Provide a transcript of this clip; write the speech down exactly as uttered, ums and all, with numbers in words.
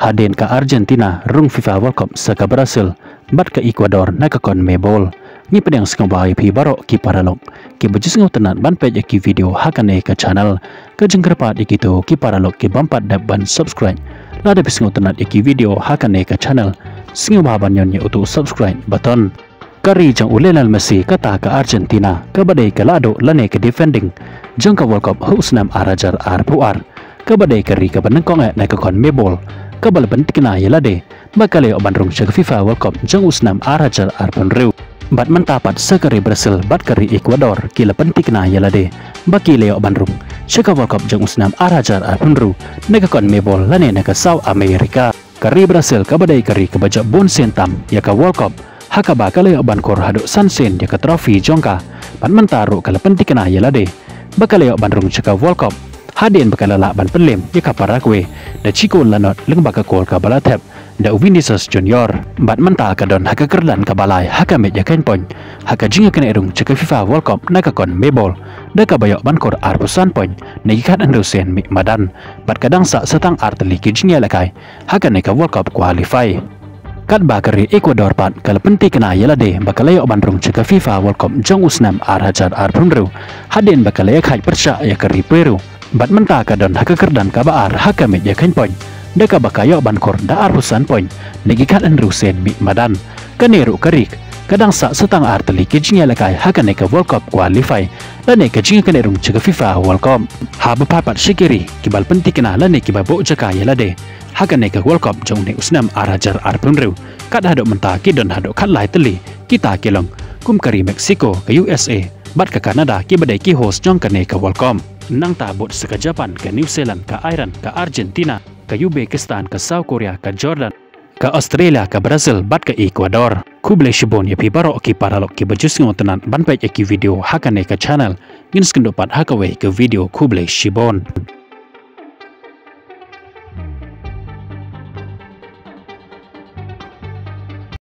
Hadien ka Argentina rung FIFA World Cup sa ka Brazil bad ka Ecuador na ka CONMEBOL. Ngi pdiang sngewbha ïa phi baroh ki paralok kiba ju sngewtynnat ban peit ïa ki video ha kane ka channel. Ka jingkyrpad ïa kito ki paralok ki bym pat dep ban subscribe, lada phi sngewtynnat ïa ki video ha kane ka channel, sngewbha ban ñion ïa uto u subscribe button. Ka ri jong u Lionel Messi, kata ka Argentina, kaba dei ka lahduh lane ka defending jong ka World Cup ha u snem ar hajar arphew ar, kaba dei ka ri kaba nyngkong eh na ka CONMEBOL, kaba la pynthikna ïa lade ba ka la ïoh ban rung sha ka FIFA World Cup jong u snem ar hajar arphew hynriew. Bad mynta pat sa ka ri Brazil bad ka ri Ecuador ki la pynthikna ïa lade ba ki la ïoh ban rung sha ka World Cup jong u snem ar hajar arphew hynriew na ka CONMEBOL lane na ka South America. Ka ri Brazil kaba dei ka ri kaba jop bun sien tam ïa ka World Cup, ha kaba ka la ïoh ban khur haduh san sien ïa ka trophy jong ka. Bad mynta ruh ka la pynthikna ïa lade ba ka la ïoh ban rung sha ka World Cup hadien ba ka la lah ban pynlem ïa ka Paraguay da shi kol la nod lyngba ka kol kaba la thep da u Vinicius Junior. Bad mynta ka don ha ka kyrdan kaba lai ha ka met ïakheiñ point ha ka jingïaknieh rung sha ka FIFA World Cup na ka CONMEBOL, da kaba ïoh ban khur arphew san point na ki khathynriew sien mih madan. Bad ka dang sah sa tang ar tylli ki jingïalehkai ha kane ka World Cup qualify. Katba ka ri Ecuador pat ka la pynthikna ïa lade ba ka la ïoh ban rung sha ka FIFA World Cup jong u snem ar hajar arphew hynriew hadien ba ka la ïakhaid pyrshah ïa ka ri Peru. Bad mynta ka don ha ka kyrdan kaba ar ha ka met ïakheiñ point, da kaba ka ïoh ban khur da arphew san point na ki khathynriew sien mih madan. Kane ruh ka ri ka dang sah sa tang ar tylli ki jingïalehkai ha kane ka World Cup qualify lane ka jingïaknieh rung sha ka FIFA World Cup. Haba phai pat sha ki ri kiba la pynthikna lane kiba buh jaka ïa lade ha kane ka World Cup jong une u snem ar hajar arphew hynriew, kat haduh mynta ki don haduh khatlai tylli. Kita ki long kum ka ri Mexico, ka U S A bad ka Canada, kiba dei ki host jong kane ka World Cup. Nangta bud sa ka Japan, ka New Zealand, ka Iran, ka Argentina, ka Uzbekistan, ka South Korea, ka Jordan, ka Australia, ka Brazil bad ka Ecuador. Khublei shibun ïa phi baroh ki paralok kiba ju sngewtynnat ban peit ïa ki video ha kane ka channel. Ngin sa ïakynduh pat ha kawei ka video. Khublei shibun.